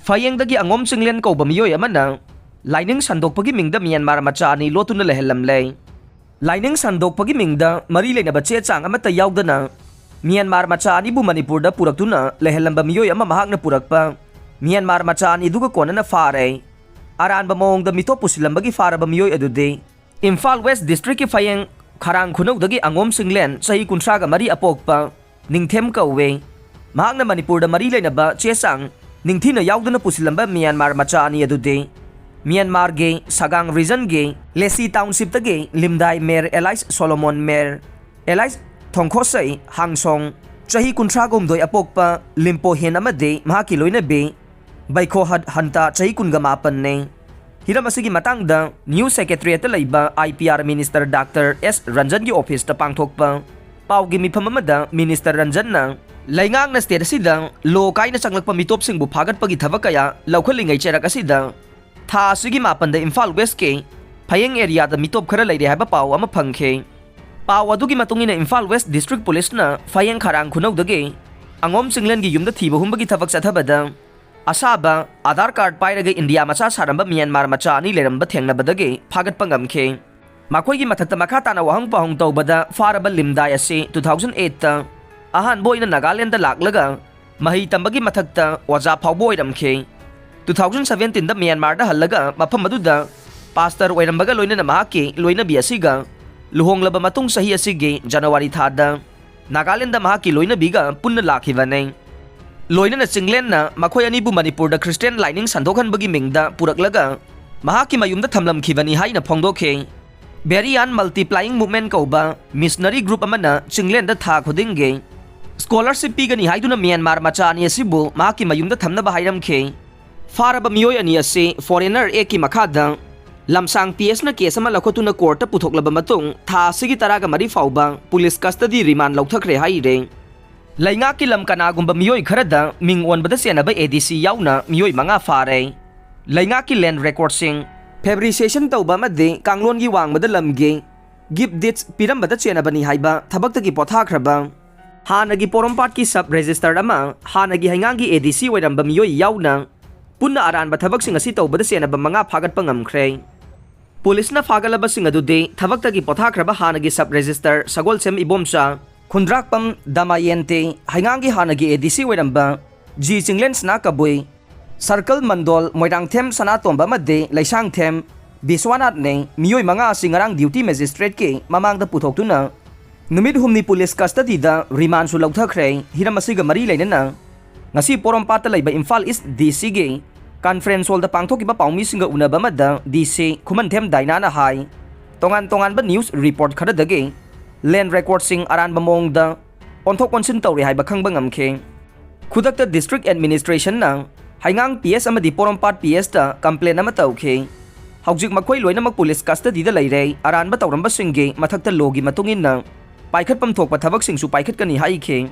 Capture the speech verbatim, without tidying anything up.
ꯐꯌꯦꯡꯗꯒꯤ ꯑꯉꯣꯝ ꯆꯤꯡꯂꯦꯟ ꯀꯧꯕ ꯃꯤꯑꯣꯏ ꯑꯃꯅ ꯂꯥꯏꯅꯤꯡ ꯁꯟꯗꯣꯛꯄꯒꯤ ꯃꯤꯡꯗ ꯃ꯭ꯌꯥꯟꯃꯥꯔ ꯃꯆꯥ ꯑꯅꯤ ꯂꯣꯠꯇꯨꯅ ꯂꯩꯍꯜꯂꯝꯂꯦ꯫ ꯂꯥꯏꯅꯤꯡ ꯁꯟꯗꯣꯛꯄꯒꯤ ꯃꯤꯡꯗ ꯃꯔꯤ ꯂꯩꯅꯕ ꯆꯦ ꯆꯥꯡ ꯑꯃꯠꯇ ꯌꯥꯎꯗꯅ ꯃ꯭ꯌꯥꯟꯃꯥꯔ ꯃꯆꯥ ꯑꯅꯤꯕꯨ ꯃꯅꯤꯄꯨꯔꯗ ꯄꯨꯔꯛꯇꯨꯅ ꯂꯩꯍꯜꯂꯝꯕ ꯃꯤꯑꯣꯏ ꯑꯃ ꯃꯍꯥꯛꯅ ꯄꯨꯔꯛꯄ ꯃ꯭ꯌꯥꯟꯃꯥꯔ ꯃꯆꯥ ꯑꯅꯤꯗꯨꯒ ꯀꯣꯟꯅꯅ ꯐꯥꯔꯦ꯫ ꯑꯔꯥꯟꯕ ꯃꯑꯣꯡꯗ ꯃꯤꯇꯣꯞ ꯄꯨꯁꯤꯜꯂꯝꯕꯒꯤ ꯐꯥꯔꯕ ꯃꯤꯑꯣꯏ ꯑꯗꯨꯗꯤ ꯏꯝꯐꯥꯜ ꯋꯦꯁ ꯗꯤꯁꯇ꯭ꯔꯤꯛꯀꯤ ꯐꯌꯦꯡ ꯈꯔꯥꯡ ꯈꯨꯅꯧꯗꯒꯤ ꯑꯉꯣꯝ ꯆꯤꯡꯂꯦꯟ, ꯆꯍꯤ ꯀꯨꯟꯊ꯭ꯔꯥꯒ ꯃꯔꯤ, ꯑꯄꯣꯛꯄ ꯅꯤꯡꯊꯦꯝ ꯀꯧꯋꯦ꯫ ꯃꯍꯥꯛꯅ ꯃꯅꯤꯄꯨꯔꯗ ꯃꯔꯤ ꯂꯩꯅꯕ ꯆꯦ ꯆꯥꯡ ꯅꯤꯡꯊꯤꯅ ꯌꯥꯎꯗꯅ ꯄꯨꯁꯤꯜꯂꯝꯕ ꯃ꯭ꯌꯥꯟꯃꯥꯔ ꯃꯆꯥ ꯑꯅꯤ ꯑꯗꯨꯗꯤ ꯃ꯭ꯌꯥꯟꯃꯥꯔꯒꯤ ꯁꯒꯥꯡ ꯔꯤꯖꯟꯒꯤ ꯂꯦꯁꯤ ꯇꯥꯎꯟꯁꯤꯞꯇꯒꯤ ꯂꯤꯝꯗꯥꯏ mayor Elias Solomon mayor, Elias Thongkhosei Hangsong, ꯆꯍꯤ ꯀꯨꯟꯊ꯭ꯔꯥꯒ ꯍꯨꯝꯗꯣꯏ, ꯑꯄꯣꯛꯄ ꯂꯤꯝꯄꯣꯍꯦꯟ ꯑꯃꯗꯤ ꯃꯍꯥꯛꯀꯤ ꯂꯣꯏꯅꯕꯤ ꯕꯩꯈꯣꯍꯠ ꯍꯟꯇꯥ, ꯆꯍꯤ ꯀꯨꯟꯒ ꯃꯥꯄꯟꯅꯤ꯫ ꯍꯤꯔꯝ ꯑꯁꯤꯒꯤ ꯃꯇꯥꯡꯗ ꯅ꯭ꯌꯨꯁ ꯁꯦꯀ꯭ꯔꯦꯇꯔꯤꯌꯦꯠꯇ ꯂꯩꯕ I P R minister doctor S ꯔꯟꯖꯟꯒꯤ ꯑꯣꯐꯤꯁꯇ ꯄꯥꯡꯊꯣꯛꯄ ꯄꯥꯎꯒꯤ ꯃꯤꯐꯝ ꯑꯃꯗ ꯃꯤꯅꯤꯁꯇꯔ ꯔꯟꯖꯟꯅ ꯂꯩꯉꯥꯛꯅ ꯁ꯭ꯇꯦꯠ ꯑꯁꯤꯗ ꯂꯣ ꯀꯥꯏꯅ ꯆꯪꯂꯛꯄ ꯃꯤꯇꯣꯞꯁꯤꯡꯕꯨ ꯐꯥꯒꯠꯄꯒꯤ ꯊꯕꯛ ꯀꯌꯥ ꯂꯧꯈꯠꯂꯤꯉꯩ ꯆꯩꯔꯛ ꯑꯁꯤꯗ ꯊꯥ ꯑꯁꯤꯒꯤ ꯃꯥꯄꯟꯗ ꯏꯝꯐꯥꯜ ꯋꯦꯁꯀꯤ ꯐꯌꯦꯡ ꯑꯦꯔꯤꯌꯥꯗ ꯃꯤꯇꯣꯞ ꯈꯔ ꯂꯩꯔꯦ ꯍꯥꯏꯕ ꯄꯥꯎ ꯑꯃ ꯐꯪꯈꯤ꯫ ꯄꯥꯎ ꯑꯗꯨꯒꯤ ꯃꯇꯨꯡ ꯏꯟꯅ ꯏꯝꯐꯥꯜ ꯋꯦꯁ ꯗꯤꯁꯇ꯭ꯔꯤꯛ ꯄꯨꯂꯤꯁꯅ ꯐꯌꯦꯡ ꯈꯔꯥꯡ ꯈꯨꯅꯧꯗꯒꯤ ꯑꯉꯣꯝ ꯆꯤꯡꯂꯦꯟꯒꯤ ꯌꯨꯝꯗ ꯊꯤꯕ ꯍꯨꯝꯕꯒꯤ ꯊꯕꯛ ꯆꯠꯊꯕꯗ ꯑꯁꯥꯕ, ꯑꯥꯙꯥꯔ ꯀꯥꯔꯗ ꯄꯥꯏꯔꯒ ꯏꯟꯗꯤꯌꯥ ꯃꯆꯥ ꯁꯥꯔꯝꯕ ꯃ꯭ꯌꯥꯟꯃꯥꯔ ꯃꯆꯥ ꯑꯅꯤ ꯂꯩꯔꯝꯕ ꯊꯦꯡꯅꯕꯗꯒꯤ ꯐꯥꯒꯠꯄ ꯉꯝꯈꯤ꯫ ꯃꯈꯣꯏꯒꯤ ꯃꯊꯛꯇ ꯃꯈꯥ ꯇꯥꯅ ꯋꯥꯍꯪ ꯄꯥꯎꯍꯪ ꯇꯧꯕꯗ ꯐꯥꯔꯕ ꯂꯤꯝꯗꯥꯏ ꯑꯁꯤ ꯇꯨ ꯊꯥꯎꯖꯟ ꯑꯩꯠꯇ ꯑꯍꯥꯟꯕ ꯑꯣꯏꯅ ꯅꯥꯒꯥꯂꯦꯟꯗ ꯂꯥꯛꯂꯒ ꯃꯍꯩ ꯇꯝꯕꯒꯤ ꯃꯊꯛꯇ ꯑꯣꯖꯥ ꯐꯥꯎꯕ ꯑꯣꯏꯔꯝꯈꯤ꯫ ꯇꯨ ꯊꯥꯎꯖꯟ ꯁꯚꯦꯟꯇꯤꯟꯗ ꯃ꯭ꯌꯥꯟꯃꯥꯔꯗ ꯍꯜꯂꯒ ꯃꯐꯝ ꯑꯗꯨꯗ ꯄꯥꯁꯇꯔ ꯑꯣꯏꯔꯝꯕꯒ ꯂꯣꯏꯅꯅ ꯃꯍꯥꯛꯀꯤ ꯂꯣꯏꯅꯕꯤ ꯑꯁꯤꯒ ꯂꯨꯍꯣꯡꯂꯕ ꯃꯇꯨꯡ ꯆꯍꯤ ꯑꯁꯤꯒꯤ ꯖꯅꯋꯥꯔꯤ ꯊꯥꯗ ꯅꯥꯒꯥꯂꯦꯟꯗ ꯃꯍꯥꯛꯀꯤ ꯂꯣꯏꯅꯕꯤꯒ ꯄꯨꯟꯅ ꯂꯥꯛꯈꯤꯕꯅꯤ꯫ ꯂꯣꯏꯅꯅ ꯆꯤꯡꯂꯦꯟꯅ ꯃꯈꯣꯏ ꯑꯅꯤꯕꯨ ꯃꯅꯤꯄꯨꯔꯗ ꯈ꯭ꯔꯤꯁꯇꯤꯌꯥꯟ ꯂꯥꯏꯅꯤꯡ ꯁꯟꯗꯣꯛꯍꯟꯕꯒꯤ ꯃꯤꯡꯗ ꯄꯨꯔꯛꯂꯒ ꯃꯍꯥꯛꯀꯤ ꯃꯌꯨꯝꯗ ꯊꯝꯂꯝꯈꯤꯕꯅꯤ ꯍꯥꯏꯅ ꯐꯣꯡꯗꯣꯛꯈꯤ꯫ ꯕꯦꯔꯤꯌꯥꯟ ꯃꯜꯇꯤꯄ꯭ꯂꯥꯏꯌꯤꯡ ꯃꯨꯚꯃꯦꯟꯠ ꯀꯧꯕ ꯃꯤꯁꯅꯔꯤ ꯒ꯭ꯔꯨꯞ ꯑꯃꯅ ꯆꯤꯡꯂꯦꯟꯗ ꯊꯥ ꯈꯨꯗꯤꯡꯒꯤ ꯁ꯭ꯀꯣꯂꯔꯁꯤꯞ ꯄꯤꯒꯅꯤ ꯍꯥꯏꯗꯨꯅ ꯃ꯭ꯌꯥꯟꯃꯥꯔ ꯃꯆꯥ ꯑꯅꯤ ꯑꯁꯤꯕꯨ ꯃꯍꯥꯛꯀꯤ ꯃꯌꯨꯝꯗ ꯊꯝꯅꯕ ꯍꯥꯏꯔꯝꯈꯤ꯫ ꯐꯥꯔꯕ ꯃꯤꯑꯣꯏ ꯑꯅꯤ ꯑꯁꯤ ꯐꯣꯔꯦꯅꯔ ꯑꯦꯛꯀꯤ ꯃꯈꯥꯗ ꯂꯝꯁꯥꯡ ꯄꯤ ꯑꯦꯁꯅ ꯀꯦꯁ ꯑꯃ ꯂꯧꯈꯠꯇꯨꯅ ꯀꯣꯔꯠꯇ ꯄꯨꯊꯣꯛꯂꯕ ꯃꯇꯨꯡ ꯊꯥ ꯑꯁꯤꯒꯤ ꯇꯔꯥꯒ ꯃꯔꯤ ꯐꯥꯎꯕ ꯄꯨꯂꯤꯁ ꯀꯁꯇꯗꯤ ꯔꯤꯃꯥꯟ ꯂꯧꯊꯈ꯭ꯔꯦ ꯍꯥꯏꯔꯦ꯫ ꯂꯩꯉꯥꯛꯀꯤ ꯂꯝ ꯀꯅꯥꯒꯨꯝꯕ ꯃꯤꯑꯣꯏ ꯈꯔꯗ ꯃꯤꯡ ꯑꯣꯟꯕꯗ ꯆꯦꯟꯅꯕ ꯑꯦ ꯗꯤ ꯁꯤ ꯌꯥꯎꯅ ꯃꯤꯑꯣꯏ ꯃꯉꯥ ꯐꯥꯔꯦ꯫ ꯂꯩꯉꯥꯛꯀꯤ ꯂꯦꯟ ꯔꯦꯀꯣꯔꯗꯁꯤꯡ ꯐꯦꯕ꯭ꯔꯤꯁꯦꯁꯟ ꯇꯧꯕ ꯑꯃꯗꯤ ꯀꯥꯡꯂꯣꯟꯒꯤ ꯋꯥꯡꯃꯗ ꯂꯝꯒꯤ ꯒꯤꯐ ꯗꯤꯠꯁ ꯄꯤꯔꯝꯕꯗ ꯆꯦꯟꯅꯕꯅꯤ ꯍꯥꯏꯕ ꯊꯕꯛꯇꯒꯤ ꯄꯣꯊꯥꯈ꯭ꯔꯕ ꯍꯥꯟꯅꯒꯤ ꯄꯣꯔꯣꯝꯄꯥꯠꯀꯤ ꯁꯕ ꯔꯦꯖꯤꯁꯇꯔ ꯑꯃ ꯍꯥꯟꯅꯒꯤ ꯍꯩꯉꯥꯡꯒꯤ ꯑꯦ ꯗꯤ ꯁꯤ ꯑꯣꯏꯔꯝꯕ ꯃꯤꯑꯣꯏ ꯌꯥꯎꯅ ꯄꯨꯟꯅ ꯑꯔꯥꯟꯕ ꯊꯕꯛꯁꯤꯡ ꯑꯁꯤ ꯇꯧꯕꯗ ꯆꯦꯟꯅꯕ ꯃꯉꯥ ꯐꯥꯒꯠꯄ ꯉꯝꯈ꯭ꯔꯦ꯫ ꯄꯨꯂꯤꯁꯅ ꯐꯥꯒꯠꯂꯕꯁꯤꯡ ꯑꯗꯨꯗꯤ ꯊꯕꯛꯇꯒꯤ ꯄꯣꯊꯥꯈ꯭ꯔꯕ ꯍꯥꯟꯅꯒꯤ ꯁꯕ ꯔꯦꯖꯤꯁꯇꯔ ꯁꯒꯣꯜꯁꯦꯝ ꯏꯕꯣꯝꯆꯥ, ꯈꯨꯟꯗ꯭ꯔꯥꯛꯄꯝ ꯗꯥꯃꯥꯌꯦꯟꯇꯦ, ꯍꯩꯉꯥꯡꯒꯤ ꯍꯥꯟꯅꯒꯤ ꯑꯦ ꯗꯤ ꯁꯤ ꯑꯣꯏꯔꯝꯕ ꯖꯤ ꯆꯤꯡꯂꯦꯟ ꯁꯅꯥ ꯀꯕꯨꯏ, ꯁꯔꯀꯜ ꯃꯟꯗꯣꯜ ꯃꯣꯏꯔꯥꯡꯊꯦꯝ ꯁꯅꯥꯇꯣꯝꯕ ꯑꯃꯗꯤ ꯂꯩꯁꯥꯡꯊꯦꯝ ꯕꯤꯁ꯭ꯋꯥꯅꯥꯊꯅꯦ꯫ ꯃꯤꯑꯣꯏ ꯃꯉꯥ ꯑꯁꯤ ꯉꯔꯥꯡ ꯗ꯭ꯌꯨꯇꯤ ꯃꯦꯖꯤꯁꯇ꯭ꯔꯦꯠꯀꯤ ꯃꯃꯥꯡꯗ ꯄꯨꯊꯣꯛꯇꯨꯅ ꯅꯨꯃꯤꯠ ꯍꯨꯝꯅꯤ ꯄꯨꯂꯤꯁ ꯀꯁꯇꯗꯤꯗ ꯔꯤꯃꯥꯟꯁꯨ ꯂꯧꯊꯈ꯭ꯔꯦ꯫ ꯍꯤꯔꯝ ꯑꯁꯤꯒ ꯃꯔꯤ ꯂꯩꯅꯅ ꯉꯁꯤ ꯄꯣꯔꯣꯝꯄꯥꯠꯇ ꯂꯩꯕ ꯏꯝꯐꯥꯜ ꯏꯁ ꯗꯤ ꯁꯤꯒꯤ ꯀꯟꯐꯔꯦꯟꯁ ꯍꯣꯜꯗ ꯄꯥꯡꯊꯣꯛꯈꯤꯕ ꯄꯥꯎꯃꯤꯁꯤꯡꯒ ꯎꯅꯕ ꯑꯃꯗ ꯗꯤ ꯁꯤ ꯈꯨꯃꯟꯊꯦꯝ ꯗꯥꯏꯅꯥꯅ ꯍꯥꯏ, ꯇꯣꯉꯥꯟ ꯇꯣꯉꯥꯟꯕ ꯅ꯭ꯌꯨꯁ ꯔꯤꯄꯣꯔꯠ ꯈꯔꯗꯒꯤ ꯂꯦꯟ ꯔꯦꯀꯣꯔꯗꯁꯤꯡ ꯑꯔꯥꯟꯕ ꯃꯑꯣꯡꯗ ꯑꯣꯟꯊꯣꯛ ꯑꯣꯟꯁꯤꯟ ꯇꯧꯔꯦ ꯍꯥꯏꯕ ꯈꯪꯕ ꯉꯝꯈꯤ꯫ ꯈꯨꯗꯛꯇ ꯗꯤꯁꯇ꯭ꯔꯤꯛ ꯑꯦꯗꯃꯤꯅꯤꯁꯇ꯭ꯔꯦꯁꯟꯅ ꯍꯩꯉꯥꯡ ꯄꯤ ꯑꯦꯁ ꯑꯃꯗꯤ ꯄꯣꯔꯣꯝꯄꯥꯠ ꯄꯤ ꯑꯦꯁꯇ ꯀꯝꯄ꯭ꯂꯦꯟ ꯑꯃ ꯇꯧꯈꯤ꯫ ꯍꯧꯖꯤꯛ ꯃꯈꯣꯏ ꯂꯣꯏꯅꯃꯛ ꯄꯨꯂꯤꯁ ꯀꯁꯇꯗꯤꯗ ꯂꯩꯔꯦ꯫ ꯑꯔꯥꯟꯕ ꯇꯧꯔꯝꯕꯁꯤꯡꯒꯤ ꯃꯊꯛꯇ ꯂꯣꯒꯤ ꯃꯇꯨꯡ ꯏꯟꯅ ꯄꯥꯏꯈꯠꯐꯝ ꯊꯣꯛꯄ ꯊꯕꯛꯁꯤꯡꯁꯨ ꯄꯥꯏꯈꯠꯀꯅꯤ ꯍꯥꯏꯈꯤ꯫